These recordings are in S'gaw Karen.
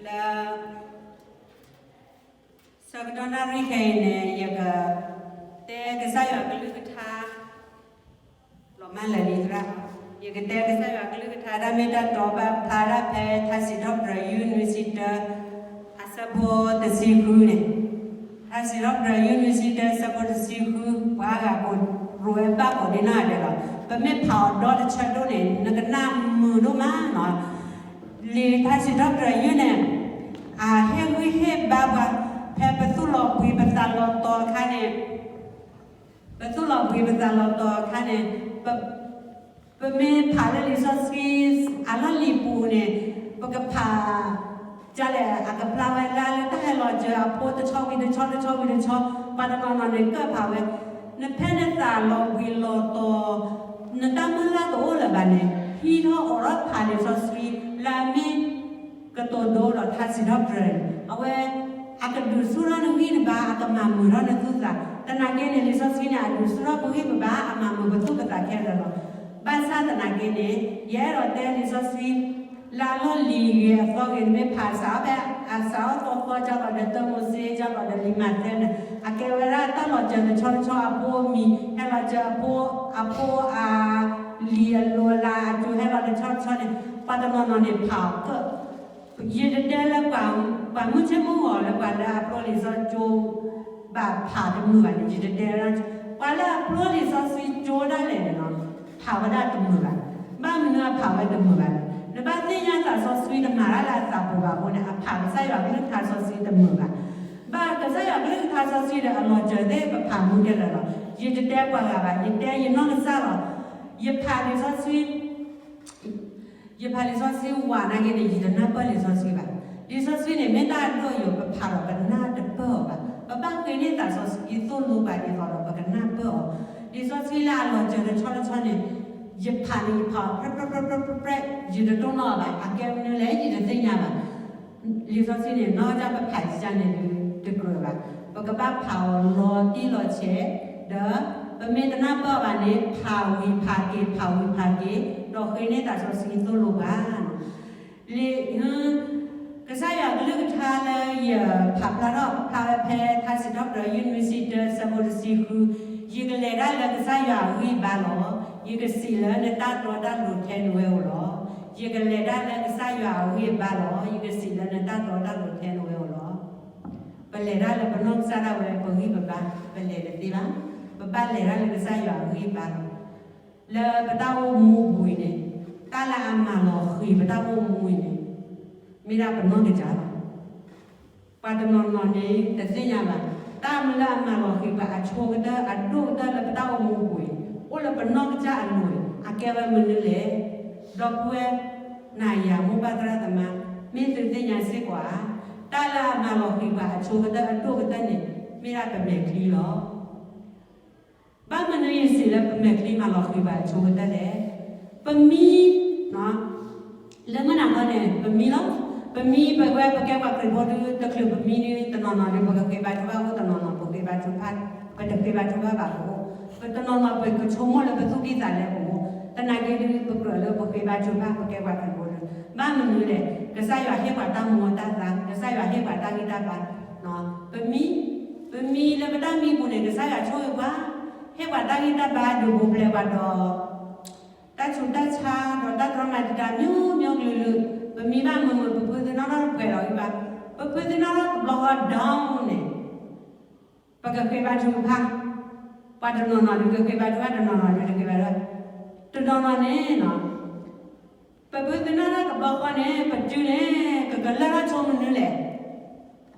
လၢ ဆၢကတီၢ်နၣ်ရံၣ်ခဲအံၤန့ၣ် ယကတဲကစၢ်ယွၤကလုၢ်ကထါ လီၤမၢ်လၢာ်လံသရၣ်, ယကတဲကစၢ်ယွၤကလုၢ်ကထါ တၢ်မ့ၢ်တၢ်တီဘၣ်ဖျါဒၣ်ဖဲ ထါစံးထီၣ်ပတြၢၤ ယုၢ်နွံဆံတၢ အဆၢဖိတဆံဃုန့ၣ်, ထါစံးထီၣ်ပတြၢၤ ယုၢ်နွံဆံတၢ အဆၢဖိတဆံဃု, ပှၤဂၤကိးရိးဝဲဘၣ်ကိးဒ်နီၢ်ဂၤဒဲးလီၤ. ပမ့ၢ်ဖးအီၤဒီတဆၢဒိၣ်န့ၣ် နကနၣ်မုာ်ဒိၣ်မးနီၤ. လံာ်ထါစံးထီၣ်ပတြၢၤယုၢ်န့ၣ် အဟ့ၣ်ဂံၢ်ဟ့ၣ်ဘါပှၤ ဖဲပသူၣ်လီၤဘှံးပသးလီၤတီၤအခါန့ၣ်, ပသူၣ်လီၤဘှံးပသးလီၤတီၤအခါန့ၣ်, ပ ပမ့ၢ်ဖးလၢလံာ်စီဆှံ အလီၢ်လံၤပူၤန့ၣ် ပကဖး ဒ်လဲၣ် အကဖျါဝဲဒၣ်လၢတၢ်ဟဲလီၤစၢၤအဖိတဆီဝံၤတဆီ တဆီဝံၤတဆီ, ပှၤတနီၤနီၤန့ၣ်ကၢၣ်ဖးဝဲ, နဖဲနသးလီၤဘှံးလီၤတီၤ နတၢ်မုၢ်လၢ်တအိၣ်လၢၤဘၣ်န့ၣ် ဟံးထီၣ်အိးထီၣ်ဖးလံာ်စီဆှံ လၢအမ့ၢ် ကတိၤဒိဒီးထါစံးထီၣ်ပတြၢၤန့ၣ် အဝဲ အကဒုးဆူၣ်ထီၣ်နဂံၢ်နဘါ အကမၤမုာ်ထီၣ်နသူၣ်သး, သနာ်က့န့ၣ် လံာ်စီဆှံန့ၣ် အဒုးဆူၣ်ထီၣ်ပဂံၢ်ပဘါ အမၤမုာ်ပသူၣ်ပသးခဲလၢာ်လီၤ. ဘၣ်ဆၣ်သနာ်က့န့ၣ် ယအဲၣ်ဒိးတဲလံာ်စီဆှံ လၢအလီၢ်လံၤဂ့ၤအသီဂ့ၤ နမ့ၢ်ဖးစးထီၣ်ဖဲ အစးထီၣ်သီသီ ကၢ်လီၤဒီးတၢမိၤၡ့ ကၢ်လီၤဒီးလံာ်မးသဲန့ၣ် အကဲဝဲဒၣ်တၢ်လီၤစၢၤတဆီတဆီအဖိအမံၤ ဟဲလီၤစၢၤအဖိ အဖိအလံၤအလိၤအလးအစိၤ ဟဲလီၤတဆီတဆီန့ၣ် ပှၤတနီၤနီၤန့ၣ်ဖးအီၤကၢၣ် ယတတဲလၢ ပှၤမုၢ်ဆ့ၣ်မုၢ်ဂီၤလၢပှၤလၢအဖျိလံာ်စီဆှံကၠိ ဘၣ်ဖးတမုာ်ဘၣ်န့ၣ် ယတတဲလၢ ပှၤလၢအဖျိလံာ်စီဆှံကၠိဒၣ်လဲာ်န့ၣ်လီၤ ဖးဝဲဒၣ်တမုာ်ဘၣ်. ဘၣ်မနုၤအဖးဝဲတမုာ်ဘၣ်လဲၣ်. နဘၣ်သ့ၣ်ညါသးစီဆှံတမၤတၢ်လၢအသးပူၤဘၣ်အဃိန့ၣ် အဖးကစၢ်ယွၤကလုၢ်ကထါစီဆှံတမုာ်ဘၣ်. ဘၣ်ကစၢ်ယွၤကလုၢ်ကထါစီဆှံဒီးအလီၤစၢၤသ့ၣ် ပဖးမူကဲလၢာ်လီၤ. ယတတဲပှၤဂၤဘၣ် ယတဲယနီၢ်ကစၢ်လီၤ. ယဖးလံာ်စီဆှံ ယဖးလံာ်စီဆှံဝးနာ်က့န့ၣ် ယတနၢ်ပၢၢ်လံာ်စီဆှံဘၣ်. လံာ်စီဆှံန့ၣ် မ့ၢ်တၢ်အဒိၣ်အယိာ် ပဖးဒီးပနၢ်တပၢၢ်အီၤဘၣ်. ပဘၣ်ဃ့န့ၢ်သးစီဆှံသိၣ်လိပှၤဒ်သိးဒီး ပကနၢ်ပၢၢ်အီၤ. လံာ်စီဆှံလၢအလီၤစၢၤတဆီတဆီန့ၣ် ယဖးန့ၣ် ယဖးအီၤ ပြဲးပြဲးပြဲးပြဲးပြဲး ယတတိၢ်နီၣ်အီၤဘၣ်. အကဲမနုၤလဲၣ် ယတသ့ၣ်ညါဘၣ်. လံာ်စီဆှံန့ၣ် နီၢ်ကစၢ်ပဖးယကစၢ်န့ၣ်ဒုးတကြၢးဘၣ်. ပကဘၣ်ဖးအီၤလီၤတံၢ်လီၤဆဲး ဒီးပမ့ၢ်တနၢ်ပၢၢ်ဘၣ်န့ၣ် ဖးဝံၤဖးက့ၤ ဖးဝံၤဖးက့ၤ ဒီးဃ့န့ၢ်သးစီဆှံသိၣ်လိပှၤ လံာ် ကစၢ်ယွၤကလုၢ်ကထါလၢယဖးဖျါထီၣ်ဖျါဝဲဖဲ ထါစံးထီၣ်ပတြၢၤ ယုၢ်နွံဆံတၢ ဆၢဖိတဆံဃု, ယကလဲၤတၢ်လၢကစၢ်ယွၤအဂံၢ်အဘါလီၤ. ယကစံးလၢနတၢ်တီတၢ်လိၤထဲနဝဲဧိၤလီၤ. ယကလဲၤတၢ်လၢကစၢ်ယွၤအဂံၢ်အဘါလီၤ. ယကစံးလၢနတၢ်တီတၢ်လိၤထဲနဝဲဧိၤလီၤ. ပလဲၤတၢ်လၢပနီၢ်ကစၢ်ဒၣ်ဝဲ ပဂံၢ်ပဘါ ပလဲၤတသ့ဘၣ်. ပဘၣ်လဲၤတၢ်လၢကစၢ်ယွၤအဂံၢ်အဘါလီၤ. လၢပတၢ်အိၣ်မူပူၤအံၤန့ၣ် တၢ်လၢအမၤလီၤဃံၤပတၢ်အိၣ်မူအံၤန့ၣ် မ့ၢ်ဒၣ်ပနီၢ်ကစၢ်လီၤ. ပှၤတနီၤနီၤန့ၣ် တသ့ၣ်ညါဘၣ် တၢ်မနုၤလၢအမၤလီၤဃံၤပှၤအဆိကတၢၢ် အဒိၣ်ကတၢၢ်လၢပတၢ်အိၣ်မူပူၤအံၤ အိၣ်လၢပနီၢ်ကစၢ်အလိၤအံၤ အကဲဝဲမနုၤလဲၣ်. ဒီပုၢ်ဝဲၢ် နၤယၤ မိၢ်ပၢ်သရၣ်သမါ မ့ၢ်သုသ့ၣ်ညါစ့ၢ်ကီးဧါ. တၢ်လၢအမၤလီၤဃံၤပှၤအဆိကတၢၢ်အဒိၣ်ကတၢၢ်န့ၣ် မ့ၢ်ဒၣ်ပမဲာ်ချံလီၤ. ဘၣ်မနုၤယစံးလၢပမဲာ်ချံမၤလီၤဃံၤပှၤအဆိကတၢၢ်လဲၣ်. ပမံ လၢမုၢ်နၤခီန့ၣ် ပမံလီၤ. ပမံပဝဲပကဲပှၤခရံာ်ဖိဒုး တချုးပမံဒုး တနီၤနီၤဒုး ပကဃ့ဘါထုကဖၣ်အိၣ် တနီၤနီၤ ပဃ့ဘါထုကဖၣ် ပတဃ့ဘါထုကဖၣ်ဘၣ်အိၣ်, ပတနီၤနီၤပကဆိကမိၣ်လၢပသူၣ်ကံၢ်သးလဲပူၤ, သနာ်က့ဒုး ပကြၢးလၢပဃ့ဘါထုကဖၣ် ပကဲပှၤခရံာ်ဖိဒုး ဘၣ်မနုၤလဲၣ်. ကစၢ်ယွၤဟ့ၣ်ပှၤတၢ်မူအတၢ်သါ, ကစၢ်ယွၤဟ့ၣ်ပှၤတၢ်ဂံၢ်တၢ်ဘါ, ပမံ ပမံလၢပတၢ်မံပူၤန့ၣ် ကစၢ်ယွၤဆိၣ်ဂ့ၤပှၤ, ဟ့ၣ်ပှၤတၢ်ဂံၢ်တၢ်ဘါ ဒုးပူၤဖျဲးပှၤဒီး တၢ်ဆူးတၢ်ဆါဒီးတၢ်တြီမၤတံာ်တာ် မျိုးမျိုး ကလုာ်ကလုာ်, ပမံဘၣ်မုာ်မုာ် ပဖုသ့ၣ်နီၣ်ထီၣ်ပှဲၤလီၤဂံၢ်ဘါ, ပဖုသ့ၣ်နီၣ်ထီၣ်တဘျီဃီ down န့ၣ် ပကဃ့ဘါထုကဖၣ်, ပှၤတနီၤနီၤဒုးကဃ့ဘါထုကဖၣ် တနီၤနီၤဒုးတဃ့ဘါထုကဖၣ်, တနီၤနီၤန့ၣ် ပဖုသ့ၣ်နီၣ်ထီၣ်တဘျီဃီန့ၣ် ပစုန့ၣ် ကကလၢၢ်ထီၣ်ဆိမနုၤလဲၣ်.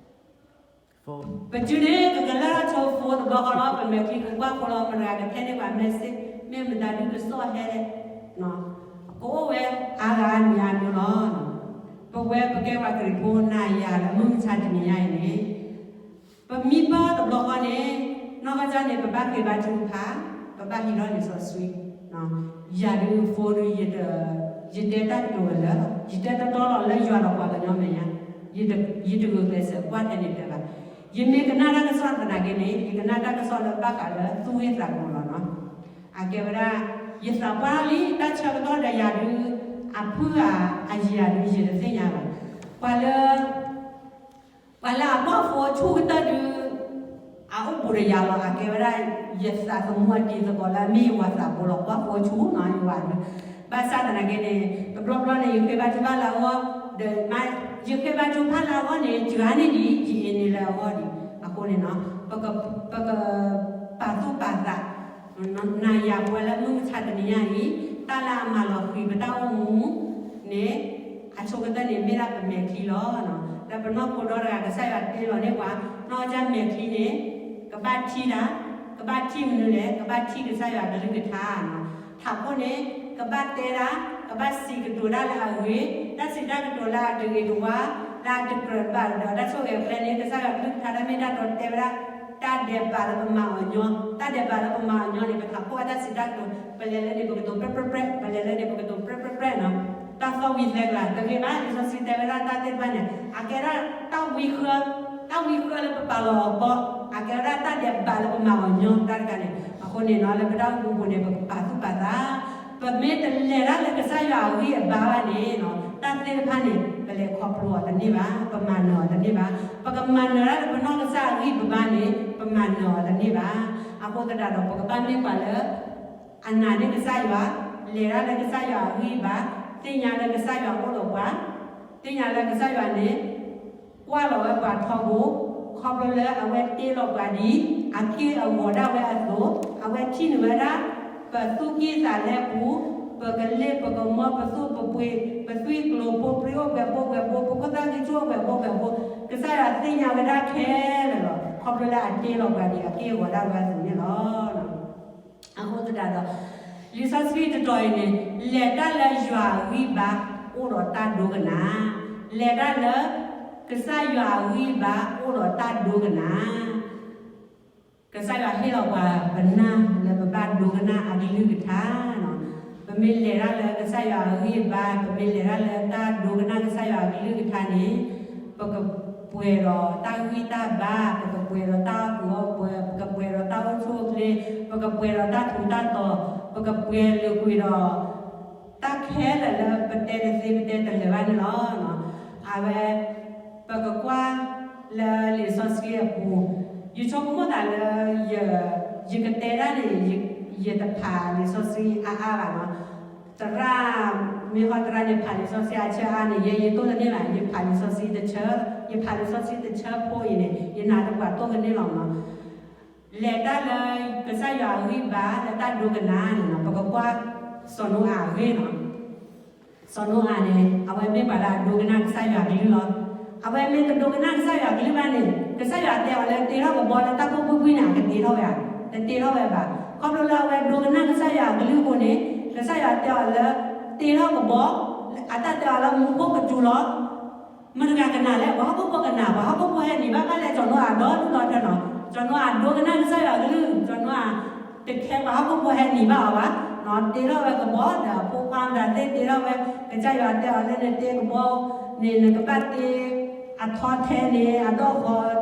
ပစုန့ၣ် ကကလၢၢ်ထီၣ်ဆိ phone တဘျီဃီလီၤ. ပမဲာ်ချံကကွၢ်ဖိလီၤ မတၤကထဲန့ၢ်ပှၤ message မ့ၢ်မတၤဒုးကစီၣ်ဟဲလဲၣ်, ကအိၣ်ဝဲအါဂၤအါမံၤအါမံၤလီၤ. ပဝဲပကဲပှၤခရံာ်ဖိ နၤယၤလၢမုၢ်မဆါတနံၤညါအံၤန့ၣ် ပမံပၢၢ်တဘျီဃီန့ၣ် နီၢ်ကစၢ်န့ၣ် ပဘၣ်ဃ့ဘါထုကဖၣ်, ပဘၣ်ဟံးထီၣ်လံာ်စီဆှံ, ယၤဒုး phone ဒုး ယတဲတၢ်ကတိၤဝဲလၢ ယတဲတီတီလီၤလၢယွၤဒီးပှၤကညီမဲာ်ညါ, ယတဂုာ်ကျဲးစၢးကွၢ်ထဲန့ၣ်တဲဘၣ်. ယမ့ၢ်ကနၣ်တၢ်ကစီၣ်သနာ်က့န့ၣ် ယကနၣ်တၢ်ကစီၣ်လၢဘၣ်ဃးလၢသူၣ်ဂ့ၢ်သးကျိၤလီၤနီၤ. အကဲဝဲဒၣ် ယသးပှၢ်လံ တၢ်ဆၢကတီၢ်ဒီးယၤဒုး အဖုၣ်ဧါ အယံၤဧါဒုး ယတသ့ၣ်ညါဘၣ်. ပှၤလၢ ပှၤလၢအကွၢ်ဖိဆူၣ်ကတၢၢ်ဒုး အအိၣ်ဘူးဒီးယၤလီၤ. အကဲဝဲဒၣ် ယသးသမူအတံၤသကိးလၢအမ့ၢ်ယဝၤသးဘိလီၤ. ကွၢ်ဖိဆူၣ်နီၤ ယဝၤဒုး, ဘၣ်ဆၣ်သနာ်က့န့ၣ် တဘျီဘျီန့ၣ် ယဃ့ဘါထုကဖၣ်လၢအဂီၢ်, ဒီး ယဃ့ဘါထုကဖၣ်လၢအဂီၢ်န့ၣ် ယၤန့ၣ်ဒ် ယအ့န့ၣ်လၢအဂီၢ်ဒံး. အဃိန့ၣ်နီၤ ပက ပက ပာ်သူၣ်ပာ်သး နၤယၤပဝဲလၢမုၢ်မဆါတနံၤညါအံၤ တၢ်လၢအမၤလီၤဃံၤပတၢ်အိၣ်မူန့ၣ် အဆိကတၢၢ်န့ၣ် မ့ၢ်ဒၣ်ပမဲာ်ချံလီၤ. လၢပနီၢ်ခိဒီတဂၤ ကစၢ်ယွၤတ့လီၤန့ၢ်ပှၤ နီၢ်ကစၢ်မဲာ်ချံန့ၣ် ကဘၣ်ထံၣ်တၢ်, ကဘၣ်ထံၣ်မနုၤလဲၣ်, ကဘၣ်ထံၣ်ကစၢ်ယွၤကလုၢ်ကထါနီၤ. ထးခိၣ်န့ၣ် ကဘၣ်တဲတၢ်, ကဘၣ်စံးကတိၤတၢ်လၢအဂ့ၤ, တၢ်စံးတၢ်ကတိၤလၢအတဂ့ၤတဝါ, လၢအတကြၢးဘၣ်ဒီးတၢ်ဆိၣ်ဂ့ၤအကျဲန့ၣ် ကစၢ်ယွၤကလုၢ်ကထါတၢ်မ့ၢ်တၢ်တီတဲဝဲဒၣ် တၢ်ဒဲးဘးလၢပမၤအီၤညီ, တၢ်ဒဲးဘးလၢပမၤအီၤညီန့ၣ် ပထးခိၣ်အတၢ်စံးတၢ်ကတိၤ ပလဲၤလၢန့ၣ်ပကတိၤပြဲၢ်ပြဲၢ်ပြဲၢ်, ပလဲၤလၢန့ၣ်ပကတိၤပြဲၢ်ပြဲၢ်ပြဲၢ်နီၤ. တၢ်သီၣ်ဝံၤသဲကလၤ တဂ့ၤဘၣ်. လံာ်စီဆှံတဲဝဲဒၣ်တၢ်သ့ၣ်တဖၣ်န့ၣ် အကဲဒၣ်တၢ်ဝံဃၢ, တၢ်ဝံဃၢလၢပပာ်လီၤအီၤဘီ, အကဲဝဲဒၣ်တၢ်ဒဲးဘးလၢပမၤအီၤညီတၢ်တခါန့ၣ်. အဃိန့ၣ်နီၤ လၢပတၢ်အိၣ်မူပူၤန့ၣ် ပကပာ်သူၣ်ပာ်သး ပမ့ၢ်တလဲၤတၢ်လၢကစၢ်ယွၤအဂံၢ်အဘါဘၣ်န့ၣ်နီၤ တၢ်သ့ၣ်တဖၣ်န့ၣ် ပလဲၤခီဖျိအီၤတန့ၢ်ဘၣ်, ပမၤနၢၤအီၤတန့ၢ်ဘၣ်. ပကမၤနၢၤတၢ်လၢပနီၢ်ကစၢ်အဂံၢ်ပဘါန့ၣ် ပမၤနၢၤအီၤတန့ၢ်ဘၣ်. အဃိသတးဒီး ပကဘၣ်မ့ၢ်ပှၤလၢ အနာ်န့ၢ်ကစၢ်ယွၤ, လဲၤတၢ်လၢကစၢ်ယွၤအဂံၢ်အဘါ, သ့ၣ်ညါလၢကစၢ်ယွၤအိၣ်ဒီးပှၤ, သ့ၣ်ညါလၢကစၢ်ယွၤန့ၣ် ကွၢ်လီၤဝဲပှၤထီဘိ, ခီဖျိလၢအဝဲတ့လီၤပှၤဒ်အက့ၢ်အဂီၤဒၣ်ဝဲအသိး, အဝဲထံၣ်န့ၢ်ဝဲဒၣ် ပသူၣ်ကံၢ်သးလဲပူၤ, ပကလ့ၢ်ပကမီၢ် ပသူၣ်ပပှ့ၤ, ပသွံၣ်ကျိၤဖိပြံအိၣ်ပှဲၤဘိပှဲၤဘိ, ပခိၣ်သၣ်ဂံၢ်ဆူၣ်အိၣ်ပှဲၤဘိပှဲၤဘိ, ကစၢ်ယွၤသ့ၣ်ညါဝဲဒၣ်ခဲလၢာ်လီၤ. ခီဖျိလၢအတ့လီၤပှၤဒ်အက့ၢ်အဂီၤဒၣ်ဝဲအသိးန့ၣ်လီၤ. အဃိသတးဒီး လံာ်စီဆှံတတီၤအံၤန့ၣ် လဲၤတၢ်လၢယွၤအဂံၢ်ဘါ အိၣ်ဒီးတၢ်ဒိကနၣ်, လဲၤတၢ်လၢ ကစၢ်ယွၤအဂံၢ်ဘါ အိၣ်ဒီးတၢ်ဒိကနၣ်. ကစၢ်ယွၤဟ့ၣ်လီၤပှၤပနၢ်လၢပဘၣ်ဒိကနၣ်အကလုၢ်ကထါနီၤ. ပမ့ၢ်လဲၤတၢ်လၢကစၢ်ယွၤအဂံၢ်အဘါ, ပမ့ၢ်လဲၤတၢ်လၢတၢ်ဒိကနၣ်ကစၢ်ယွၤအကလုၢ်ကထါန့ၣ် ပကပှဲၤဒီးတၢ်ဂံၢ်တၢ်ဘါ, ပကပှဲၤဒီးတၢ်အီၣ်ကုာ်အီပှဲၤ, ပကပှဲၤဒီးတၢ်အိၣ်ဆူၣ်အိၣ်ချ့, ပကပှဲၤဒီးတၢ်ထူးတၢ်တီၤ, ပကပှဲၤလုာ်ကွံာ်ဒီး တၢ်ခဲလၢာ်လၢပတဲတသ့ပတဲတလၢာ်ဘၣ်န့ၣ်လီၤ. အဝဲ ပကကွၢ်လၢလံာ်စီဆှံအပူၤ, ယဆိကမိၣ်သးလၢ ယကတဲဒၣ်န့ၣ် ယတဖးလံာ်စီဆှံအါအါဘၣ်နီၤ. သရၣ်, မ့ၢ်ဟီသရၣ်န့ၣ် ဖးလံာ်စီဆှံအဆၢအါန့ၣ် ယဲယတိၢ်တန့ၢ်ဘၣ်, ယဖးလံာ်စီဆှံတဆၢ, ယဖးလံာ်စီဆှံတဆၢဖိအံၤန့ၣ် ယနာ်လၢပှၤတိၢ်ကန့ၢ်လီၤနီၤ. လဲၤတၢ်လၢကစၢ်ယွၤအဂံၢ်ဘါလၢတၢ်ဒိကနၣ်န့ၣ်နီၤ, ပကကွၢ်စီၤနိအၤအဂ့ၢ်နီၤ. စီၤနိအၤန့ၣ် အဝဲမ့ၢ်ပှၤလၢအဒိကနၣ်ကစၢ်ယွၤကလုၢ်လီၤ. အဝဲမ့ၢ်တဒိကနၣ်ကစၢ်ယွၤကလုၢ်ဘၣ်န့ၣ် ကစၢ်ယွၤတဲအီၤလၢတ့ထီၣ်ကဘီလၢတၢ်ကိၢ်ဘှံၣ်ဘှံၣ်န့ၣ် အကတ့ထီၣ်ဝဲဧါ, တတ့ထီၣ်ဝဲဘၣ်. ခီဖျိလၢအဝဲဒိကနၣ်ကစၢ်ယွၤကလုၢ်အဃိန့ၣ် ကစၢ်ယွၤတဲအီၤလၢ တ့ထီၣ်ကဘီ, အတၢ်တဲအီၤလၢမူခိၣ်ကစူၤလီၤ. မတၤတဂၤကနၣ်လဲၣ်, ပှၤဟီၣ်ခိၣ်ဖိကနၣ်, ပှၤဟီၣ်ခိၣ်ဖိဟဲနံၤဘၣ်ဘၣ်လဲၣ်, စီၤနိအၤဒီဒူၣ်ဒီထၢနီၤ. စီၤနိအၤဒိကနၣ်ကစၢ်ယွၤကလုၢ်, စီၤနိအၤတခဲပှၤဟီၣ်ခိၣ်ဖိဟဲနံၤဘၣ်အီၤဘၣ်, တ့ထီၣ်ဝဲကဘီဒီးအဖိခွါမတၤသ့ၣ်တ့ထီၣ်ဝဲ, ကစၢ်ယွၤတဲအီၤလၢနတ့ကဘီန့ၣ် နကဘၣ်တ့အထီထဲန့ၣ် အဒီၣ်ဃီ